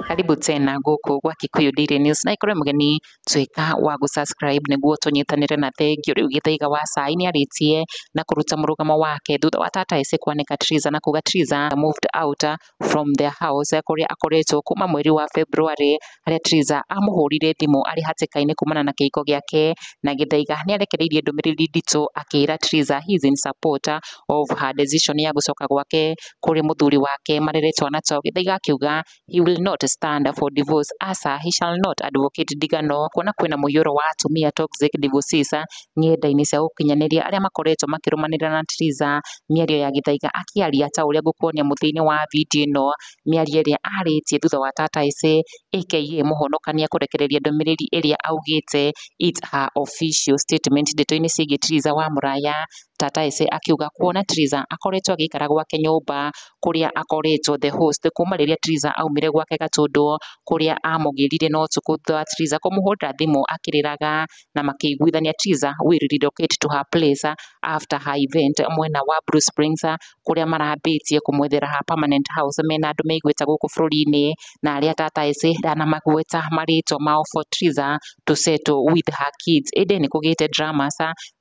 Karibu tena gũkũ gwa Kikuyu Daily News, na ikorwo mũgeni tuĩka wa gũ-subscribe nĩguo tũnyitanĩre. Na thengio. Rĩu Gĩthaiga wa Cai nĩarĩtie na kũruta mũrũgamo wake thutha wa Tata Ese kwanĩka Triza na kuga Triza moved out from their house kũrĩa akoretwo kuma mweri wa February, harĩa Triza amũhũrire thimũ arĩ hatĩka-inĩ kumana na kĩhiko gĩake. Na Gĩthaiga nĩarekereirie ndũmĩrĩri nditũ akĩra Triza he is in support of her decision ya gũcoka gwake kũrĩ mũthuri wake marere twana twao. Gĩthaiga akiuga he will not stand for divorce, asa he shall not advocate ndigano, kuona kwĩna mũiyũro wa atumia toxic divorcees ng'enda-inĩ cia ũkinyanĩria arĩa makoretwo makĩrũmanĩrĩra na Triza. Mĩario ya Gĩthaiga akĩaria ta ũrĩa ngũkuonia mũthia-inĩ wa video ĩno, mĩario ĩrĩa arĩtie thutha wa Tata Ese aka mũhonokania kũrekereria ndũmĩrĩri ĩrĩa augĩte it's her official statement ndeto-inĩ ciĩgiĩ Triza wa Mũraya. Tata Ese akiuga kuona Triza akoretwo agĩikara gwake nyũmba kũrĩa akoretwo the host kuma rĩrĩa Triza aumire gwake Gatũndũ, kũrĩa amũgĩrire na ũtukũ thutha wa Triza kũmũhũrĩra thimũ akĩrĩraga na makĩiguithania Triza will relocate to her place after her event mwena wa Blue Springs, kũrĩa marambĩtie kũmwethera her permanent house mena andũ meigweta gũkũ bũrũri-inĩ, na arĩa Tata Ese ndanamagweta marĩtwa mao, for Triza to settle with her kids. Ĩndĩ nĩ kũgĩte dramas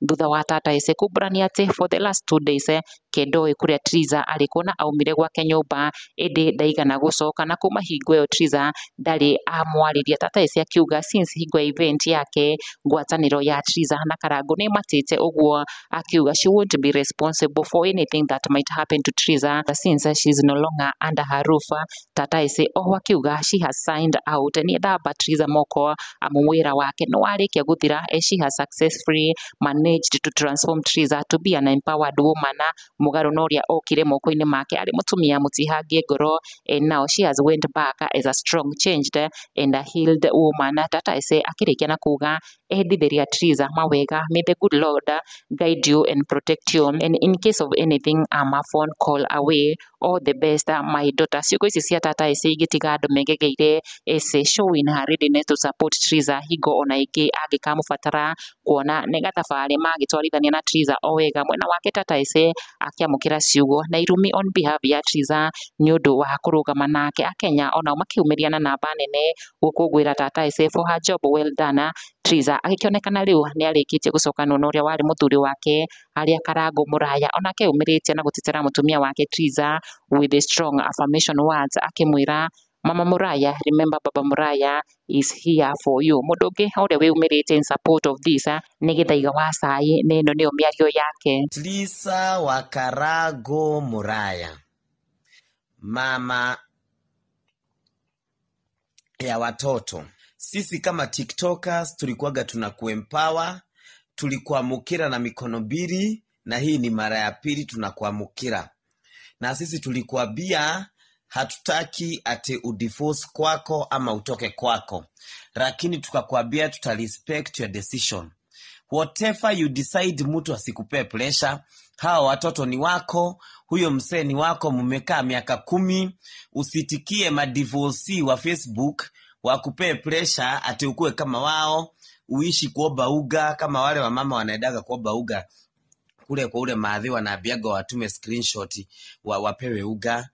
thutha wa Tata Ese kumbũrania atĩ for the last 2 days kendoĩ kũrĩa Triza arĩ, kuona aumire gwake nyũmba ĩndĩ ndaigana gũcoka, na kuma hingo ĩyo Triza ndarĩ amwarĩria. Tata Ese akiuga since hingo ya event yake ngwatanĩro ya Triza na Karangũ nĩ matĩte ũguo, akiuga she won't be responsible for anything that might happen to Triza since she is no longer under her roof. Tata Ese oho akiuga she has signed out, nĩ ethamba Triza moko amu wĩra wake nĩ warĩkia gũthira, as she has successfully managed to transform Triza to be an empowered woman, mũgarũ na ũrĩa okire moko-inĩ make arĩ mũtumia mũtihangie ngoro, and now she has went back as a strong, changed and a healed woman. Tata Ese akĩrĩkia na kuga endithĩria Triza mawega, may the good Lord guide you and protect you, and in case of anything, I'm a phone call away, all the best, my daughter. Ciugo ici cia Tata Ese igĩtiga andũ megegeire, Ese showing her readiness to support Triza hingo ona ĩngĩ angĩkamũbatara, kuona nĩ gathabarĩ magĩtwarithania na Triza o wega. Mwena wake Tata Ese akĩamũkĩra ciugo na irumi on behalf ya Triza nĩ ũndũ wa kũrũgama nake. Akenya onao makĩumĩria na namba nene gũkũngũĩra Tata Ese for her job well done. Triza agĩkĩonekana rĩu nĩ arĩkĩtie gũcokanwo na ũrĩa warĩ mũthuri wake, harĩa Karangũ Mũraya onake aumĩrĩte na gũtetera mũtumia wake Triza with a strong affirmation words, akĩmwĩra, "Mama Muraya, remember Baba Muraya is here for you." Mũndũ ũngĩ ũrĩa wĩyumĩrĩtie in support of this nĩ Gĩthaiga wa Cai, na ĩno nĩyo mĩario yake. Trisa wa Karago Muraya, mama ya watoto. Sisi kama TikTokers tulikuwaga tunakuempower, tulikuamukira na mikono mbili, na hii ni mara ya pili tunakuamukira. Na sisi tulikuambia hatutaki ati udivorce kwako ama utoke kwako, lakini tukakwambia tuta respect your decision. Whatever you decide, mtu asikupee pressure. Hawa watoto ni wako, huyo msee ni wako, mmekaa miaka 10. Usitikie madivorcee wa Facebook wakupee pressure ati ukuwe kama wao, uishi kuomba uga kama wale wamama wanaendaga kuomba uga kule kwa ule maadhi, wanaambiaga watume screenshot wapewe uga.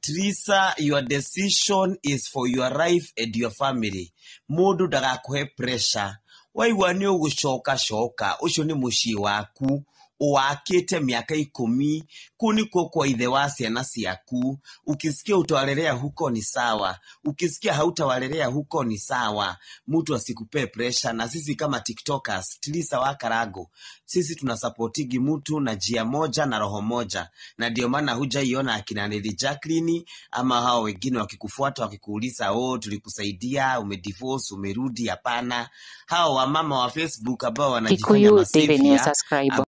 Trisa, your decision is for your life and your family. Mundu ndagakuhe pressure. Waigua nĩ ũgũcoka coka, ũcio nĩ mũciĩ waku ũwakĩte miaka 10, kũu nĩkuo kwa ithe wa ciana ciaku. Ukisikia utawalelea huko ni sawa, ukisikia hautawalelea huko ni sawa. Mtu asikupee pressure. Na sisi kama TikTokers, Trisa wa Karago, sisi tunasupportigi mtu na njia moja na roho moja, na ndio maana hujaiona akina Nelly Jacqueline ama hao wengine wakikufuata wakikuuliza, "Oh, tulikusaidia, umedivorce, umerudi." Hapana, hao wamama wa Facebook ambao wanajifanya Kikuyu Daily News, masaviour subscribe.